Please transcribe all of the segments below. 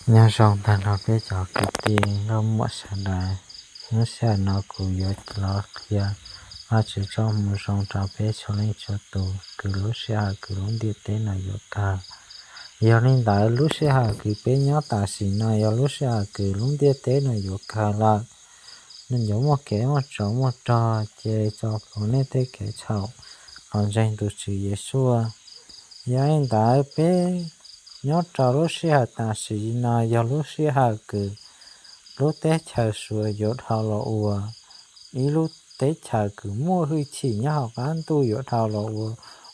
Nyob zoo tag nrho peb cov kwv tij nkauj muam sawv daws. Lub sij hawm no kuv yuav los qhia Vajtswv txoj moo zoo rau peb txhua leej txhua tus kws lub sij hawm kws lub ntiaj teb no yuav kawg. Yog li ntawd lub sij hawm kws peb nyob tam sim no yog lub sij hawm kws lub ntiaj teb no yuav kawg lawm, nws yuav muaj kev muaj tsov muaj rog, cia li tso plhuav nej tej kev txhaum los ntseeg tus Tswv Yexus. Yog li ntawd peb nyob rau lub sij hawm tam sim no yog lub sij hawm kws lub teb chaws Suav yuav dhau los ua ib lub teb chaws kws muaj hwj chim nyob hauv qab ntuj, yuav dhau los ua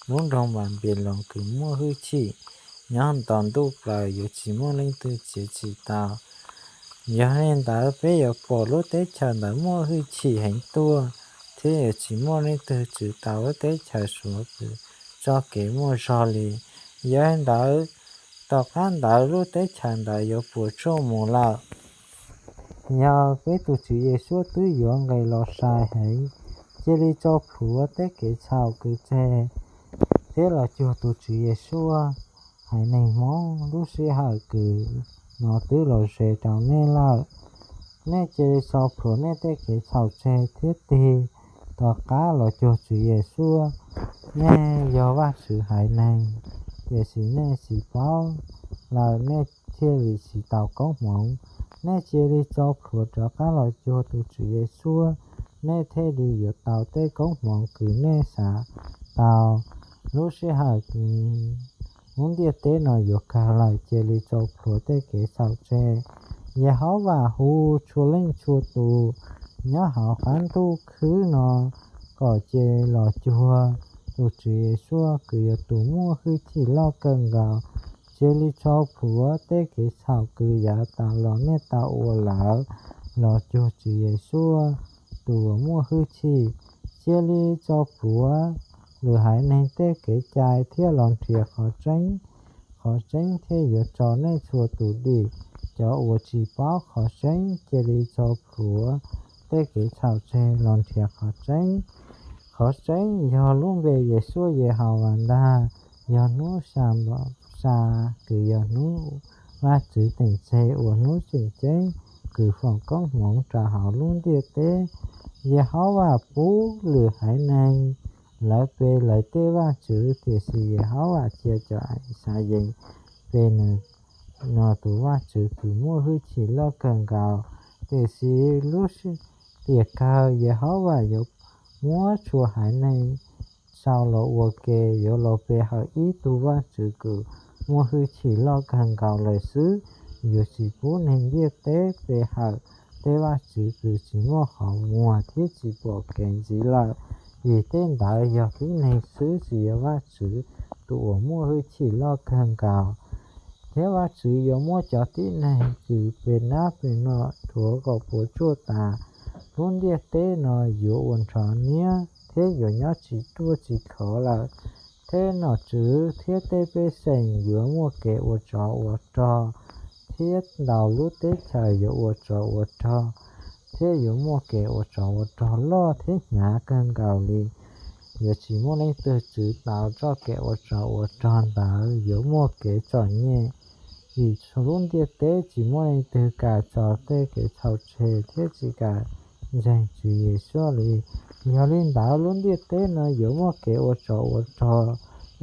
lub nroog Npanpiloos kws muaj hwj chim nyob nto ntuj plaws, yuav tsis muaj leej twg txiav txim tau. Yog li ntawd peb yuav pom lub teb chaws ntawd muaj hwj chim heev tuaj, thiab yuav tsis muaj leej twg txwv tau lub teb chaws Suav kws txoj kev muaj zog li. Yog li ntawd, tom qab ntawd lub teb chaws ntawd yuav puas tsuaj mus lawm. Yog peb tus Tswv Yexus twb yuav nqes los sai heev, cia li tso plhuav tej kev txhaum kws tseg thiab los cuag tus Tswv Yexus. Haiv neeg Hmoob, lub sij hawm kws no twb los ze rau nej lawm. Nej cia li tso plhuav nej tej kev txhaum tseg thiab tig tom qab los cuag Tswv Yexus. Nej yog Vajtswv haiv neeg, tiam sis nej tsis paub lawm, nej thiaj li tsis tau koob hmoov. Nej cia li tso plhuav rov qab los cuag tus Tswv Yexus, nej thiaj li yuav tau tej koob hmoov kws nej xav tau. Lub sij hawm kws lub ntiaj teb no yuav kawg lawm, cia li tso plhuav tej kev txhaum tseg. Yehauvas hu txhua leej txhua tus nyob hauv qab ntuj khwb no kom cia li los cuag tus Tswv Yexus kws yog tus muaj hwj chim loj kawg nkaus. Cia li tso plhuav tej kev txhaum kws yav tas los nej tau ua lawm los cuag Tswv Yexus tus uas muaj hwj chim. Cia li tso plhuav lwm haiv neeg tej kev cai thiab los nrhiav qhov tseeb. Qhov tseeb thiaj yuav tso nej txhua tus dim. Cov uas tsis paub qhov tseeb, cia li tso plhuav tej kev txhaum tseg los nrhiav qhov tseeb. Qhov tseeb yog lub npe Yexus Yehauvas ntag, yog hnub Xanpasa kws yog hnub Vajtswv teem tseg ua hnub tseem ceeb kws foom koob hmoov rau hauv lub ntiaj teb. Yehauvas pub lwm haiv neeg lawv pe lawv tej vaj tswv, tiam sis Yehauvas cia cov Ixayees pe nws, no tus Vajtswv kws muaj hwj chim loj kawg nkaus. Tiam sis lub tiam kawg Yehauvas yuav muab txhua haiv neeg sau los ua ke, yuav los pe hawm ib tug Vajtswv kws muaj hwj chim loj kawg nkaus lawm xwb. Yuav tsis pub neeg ntiaj teb pe hawm tej vaj tswv kws tsis muaj qhov muag thiab tsis pom kev ntxiv lawm, vim tej ntawd yog tib neeg xwb, tsis yog Vajtswv tus uas muaj hwj chim loj kawg nkaus. Thiab Vajtswv yuav muab cov tib neeg kws pe nab pe no rhuav kom puas tsuaj tas. Lub ntiaj teb no yuav ua nrho niab thiab yuav nyob tsis ruaj tsis khov lawm. Tej nom tswv thiab tej pej xeem yuav muaj kev ua tsov ua rog, thiab ntau lub teb chaws yuav ua tsov ua rog, thiab yuav muaj kev ua tsov ua rog loj thiab hnyav kawg nkaus li. Yuav tsis muaj leej twg txwv tau txoj kev ua tsov ua rog ntawd, yuav muaj kev txom nyem, vim lub ntiaj teb tsis muaj leej twg kam tso tej kev txhaum tseg thiab tsis kam ntseeg Tswv Yexus li. Yog li ntawd lub ntiaj teb no yuav muaj kev ua tsov ua rog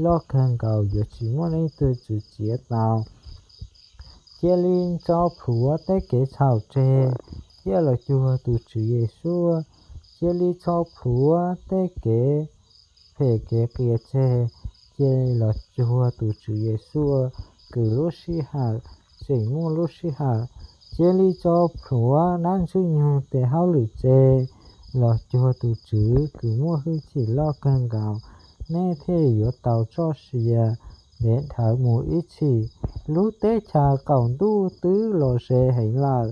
loj kawg nkaus, yuav tsis muaj leej twg txwv txiav tau. Cia li tso plhuav tej kev txhaum tseg thiab los cuag tus Tswv Yexus. Cia li tso plhuav tej kev phem kev qias tseg, cia li los cuag tus Tswv Yexus kws lub sij hawm tseem muaj lub sij hawm. Cia li tso plhuav dab ntxwg nyoog tes hauj lwm tseg, los cuag tus Tswv kws muaj hwj chim loj kawg nkaus, nej thiaj yuav tau txoj sia ntev dhawv mus ib txhis. Lub teb chaws qaum ntuj twb los ze heev lawm.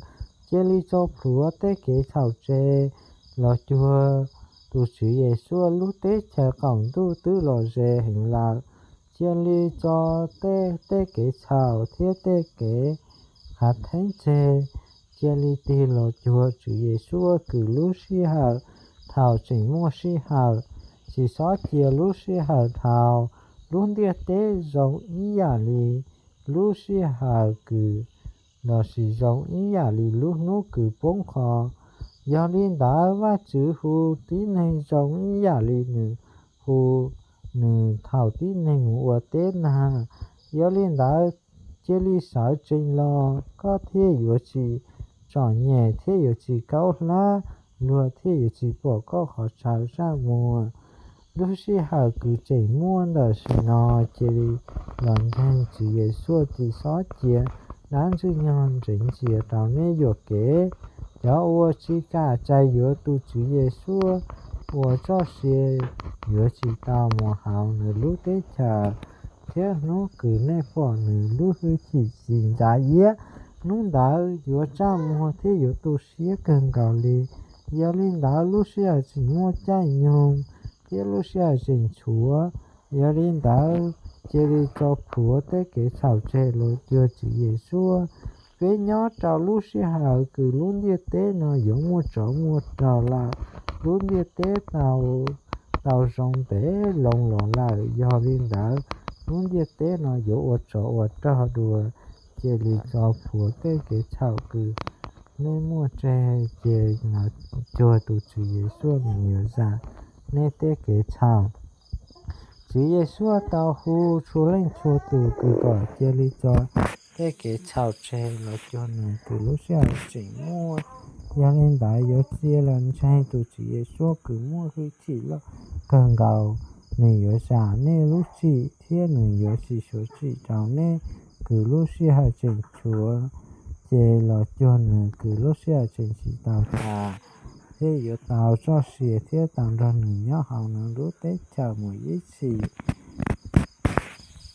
Cia li tso plhuav tej kev txhaum tseg, los cuag tus Tswv Yexus. Lub teb chaws qaum ntuj twb los ze heev lawm. Cia li tso tej, tej kev txhaum thiab tej kev khav theeb tseg. Cia li tig los cuag Tswv Yexus kws lub sij hawm thaum tseem muaj sij hawm. Tsis txhob cia lub sij hawm dhau. Lub ntiaj teb zoo ib yam li lub sij hawm kws lossis zoo ib yam li lub hnub kws poob qho. Yog li ntawd Vajtswv hu tib neeg zoo ib yam li nws hu nws thaum tib neeg mus ua teb nag. Yog li ntawd, cia li sawv tsees los, koj thiaj yuav tsis txom nyem thiab yuav tsis kaub hlab, luag thiaj yuav tsis pom koj qhov chaw zaj muag. Lub sij hawm kws tseem muaj ntawm sim no, cia li los ntseeg Tswv Yexus, tsis txhob cia dab Ntxwg Nyoog ntsev ntsia rau nej yuam kev. Cov uas tsis kam txais yuav tus Tswv Yexus ua txoj sia yuav tsis tau mus hauv nws lub teb chaws. Thiab hnub kws nej pom nws lub hwj chim tsis ntsa iab, hnub ntawd yuav txaj muag thiab yuav tu siab kawg nkaus li. Yog li ntawd, lub sij hawm tseem muaj caij nyoog thiab lub sij hawm tseem tshuav. Yog li ntawd, cia li tso plhuav tej kev txhaum tseg los cuag Tswv Yexus. Peb nyob rau lub sij hawm kws lub ntiaj teb no yuav muaj tsov muaj rog lawm. Lub ntiaj teb tau zoo ntev loo los lawm, yog li ntawd lub ntiaj teb no yuav ua tsov ua rog dua. Cia li tso plhuav tej kev txhaum kws nej muaj tseg, ces los cuag tus Tswv Yexus, nws yuav zam nej tej kev txhaum. Tswv Yexus tau hu txhua leej txhua tus kws kom cia li tso tej kev txhaum tseg los cuag nws, kws lub sij hawm tseem muaj. Yog li ntawd, yuav cia li los ntseeg tus Tswv Yexus kws muaj hwj chim loj kawg nkaus. Nws yuav zam nej lub txim thiab nws yuav tsis xyuav txim rau nej, kws lub sij hawm tseem tshuav. Ces los cuag nws, kws lub sij hawm tseem tsis tau tas, thiab yuav tau txoj sia thiab tau nrog nws nyob hauv nws lub teb chaws mus ib txhis.